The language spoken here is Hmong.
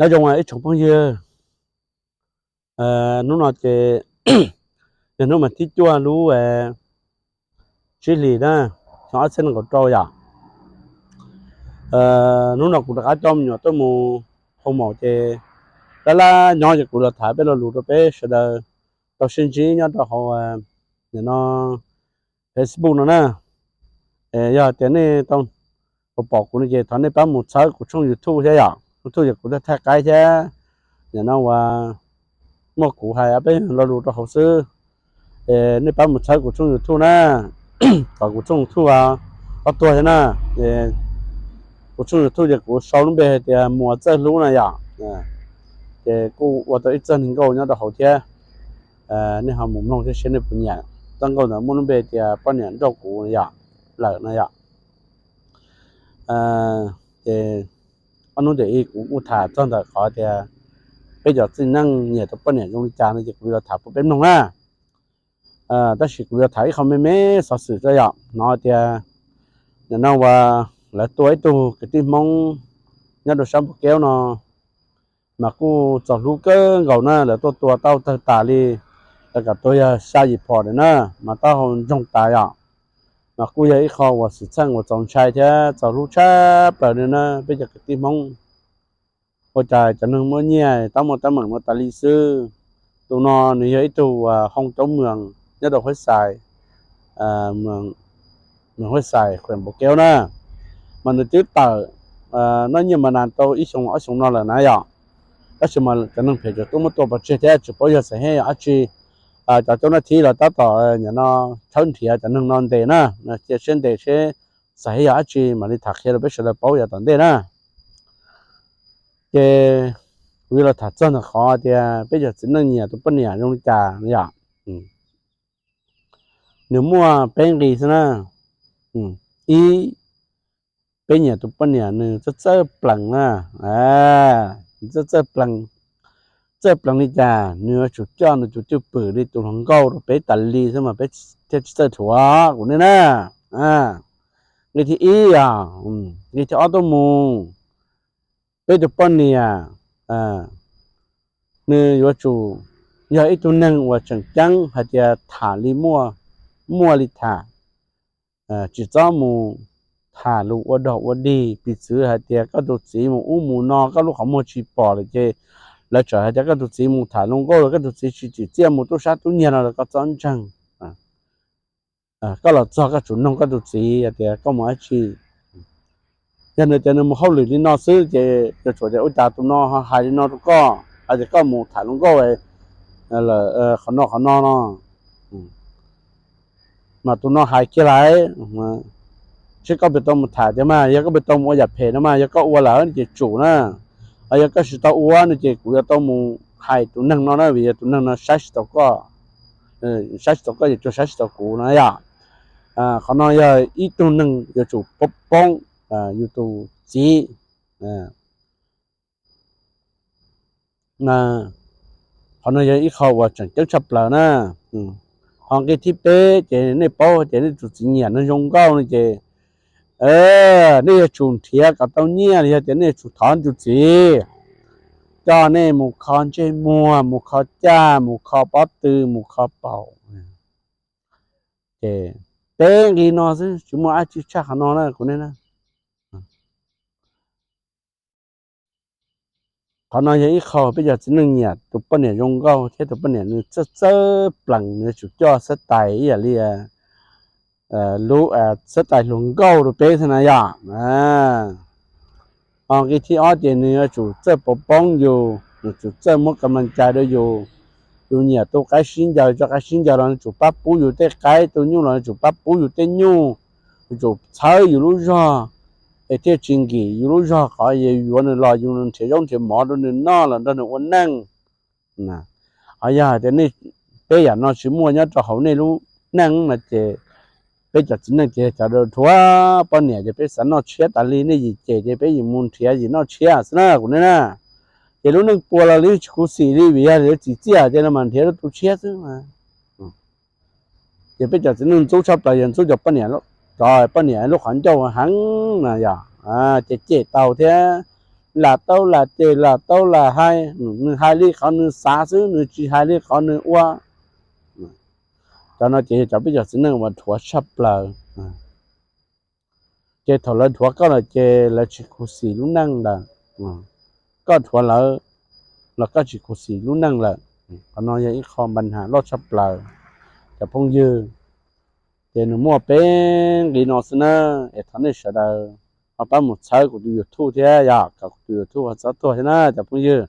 Nyob zoo ib tsoom phooj ywg, hnub no ces yog hnub mas thib cuaj lub tsib hlis na, xyoo ob txhiab nees nkaum rau yom. Hnub no kuv rov qab coj me nyuam tuaj mus hoo maum ces lab lab nyob ces kuv los tham peb lo lus rau peb sawv daws tau sib ntsib nyob rau hauv no Facebook no na. Yog tias nej tau pom kuv no ces thov nej pab mus txhawb kuv tshooj YouTube thiab yom. YouTube ces kuv thaij thaij qaib thiab, nim no uas muaj kuv hais peb lo lus rau hauv xwb. Nej pab mus txhawb kuv tshooj YouTube na, kom kuv tshooj YouTube tau tuag thiab na. Kuv tshooj YouTube ces kuv sau lub npe hais tias Muas Txawj Hlub na yom. Ces kuj ua tau ib txoj neeg nkauj nyob rau hauv thiab. Nej ho mus mloog thiab seb nej puas nyiam. Txoj nkauj ntawd muaj lub npe tias Poj Niam Nrauj Kuv yom, lawm no yom. Ces ob hnub ntawm ib kuv kuj tham txog ntawm qhov tias peb cov txiv neej nyiam tus poj niam zoo li cas no ces kuv yuav los tham pub peb mloog na. Tab sis kuv yuav tham ib qho me me xov xwm tso yom, hnov tias nim no uas lawv tua ib tug kwv tij Hmoob nyob rau sab Npus Keub no mas kuj txaus hlub kawg nkaus na, lawv tuaj tua tau tawg tas li, lawv kom tua yog xya yim phom na mas taub hau ntsoog tas yom. Mas kuj yog ib qho uas xwm txheej uas txaus ntshai thiab txaus hlub tshaj plaws li na peb cov kwv tij Hmoob. Ua cas cov neeg muaj nyiaj tab muaj teeb meem no tas li xwb. Tus no nws yog ib tug uas hoo coob mws nyob rau Huab Xais, Huab Xais khuem Npus Keub na, mas nws twb tawm noj nyiaj mas nas tau ib xyoo ob xyoo no lawm na yom. Tab sis mas cov neeg phem tseem tuaj muab tua pov tseg thiab tsis paub yog xav hej yog dab tsi. Cov coob nab thib los tab tom nim no tshawb nrhiav cov neeg no ntes na, cia siab ntes seb xav hej yog dab tsi mam li tham qhia rau peb sawv daws paub yav tom ntej na. Ces kuv yuav los tham txog ntawm qhov tias peb cov txiv neej nyiam tus poj niam zoo li cas no yom. Nws muaj peb nqi xwb na. Ib, peb nyiam tus poj niam nws txawj txawj plees na. Nws txawj txawj plees, txawj plees li cas nws yuav tsum coj nws tus cwj pwm li tus hluas nkauj rau peb tas li xwb mas peb thiaj tsis txawj thuam kuv nej na. Nqi thib ib os, nqi thib ob tuaj mus, peb tus poj niam nws yuav tsum yog ib tug neeg uas tseem ceeb hais tias tham li muaj, muaj li tham. Tsis txhob mus tham lus ua dog ua dig, piv txwv hais tias koj tus txiv mus ub mus no koj lub qhov muag tsis pom lawm ces lawv txawm hais tias koj tus txiv mus tham luag nkauj los koj tus txiv tsis tsim txiaj mus tub sab tub nyiag no los koj txhob ntseeg. Koj los txog koj tsum noog koj tus txiv hais tias koj mus dab tsi. Yog nws tias nws mus hauj lwm li no xwb ces yuav tsum tias ua cas tus no ho hais li no rau koj, hais tias koj mus tham luag nkauj lawm qhov no qhov no no. Mas tus no hais kiag lawm, seb koj puas tau mus tham tiag mas, yog koj puas tau mus ua yam phem no mas, yog koj ua lawm ces tsum na. Ho yog koj tsis tau ua no ces kuv yuav tau mus hais tus neeg no na, vim yog tus neeg no saib tsis taus koj, saib tsis taus koj ces tsuas saib tsis taus kuv no yom. Qhov no yog ib tug neeg yuav tsum poob poob yus tus txiv. Qhov no yog ib qho uas tseem ceeb tshaj plaws na. Ho nqi thib peb ces nej paub tias nej tus txiv nyiam neeg zoo nkauj no ces nej yuav tsum nrhiav kom tau nyiaj los yog tias nej yuav tsum thov nej tus txiv coj nej mus kho ntsej muag, mus kho caj, mus kho pob tw, mus kho paum. Ces peb nqi no xwb tsis muaj dab tsi tshaj qhov no na kuv nej na. Qhov no yog ib qho peb cov txiv neej nyiam tus poj niam zoo nkauj thiab tus poj niam nws txawj txawj plees, nws yuav tsum coj xab tais ib yam li lub xab tais hluas nkauj rau peb xwb na yom. Ho nqi thib ob ces nws yuav tsum txawj pov poob yus, nws tsum txawj muab ka ma cai rau yus. Yus nyiam tu qaib sib ncaws, tso qaib sib ncaws los nws tsum pab pub yus tej qaib, tu nyuj los nws tsum pab pub yus tej nyuj, nws tsum txhawb yus lub zog es thiaj tsis nkim yus lub zog, qhov yuav nws los yus nrhiav zaub nrhiav mov rau nws noj los nrog nws ua neej. Ho yog hais tias nej, peb yam no tsis muaj nyob rau hauv nej lub neej no ces peb cov txiv neej ces cov dhuav poj niam ces peb xav noj tshiab tas li, nej yim cem ces peb yim mus nrhiav yim noj tshiab xwb na kuv nej na. Ces lub neej puas los li tsis khuv xim li vim yog lawv tsim txiaj ces no mas nrhiav lub tu tshiab xwb. Ces peb cov txiv neej ntxub tshaj plaws yog ntxub cov poj niam, cov poj niam lub qhov ncauj heev na yom, ces cem tau thiab lam tau lam cem, lam tau lam hais, nws hais li qhov nws xav xwb, nws tsis hais li qhov nws ua. Cov no ces yog cov peb cov txiv neej uas dhuav tshaj plaws. Ces thaum lawv dhuav koj lawm ces lawv tsis khuv xim lub neej lawm. Koj dhuav lawv los koj tsis khuv xim lub neej lawm. Qhov no yog ib qho npa nham loj tshaj plaws cov phooj ywg. Ces nws muaj peb nqe no xwb na, es thov nej sawv daws ho pab mus txhawb kuv tus YouTube thiab yom, kom kuv tus YouTube ho txhob tuag thiab na cov phooj ywg.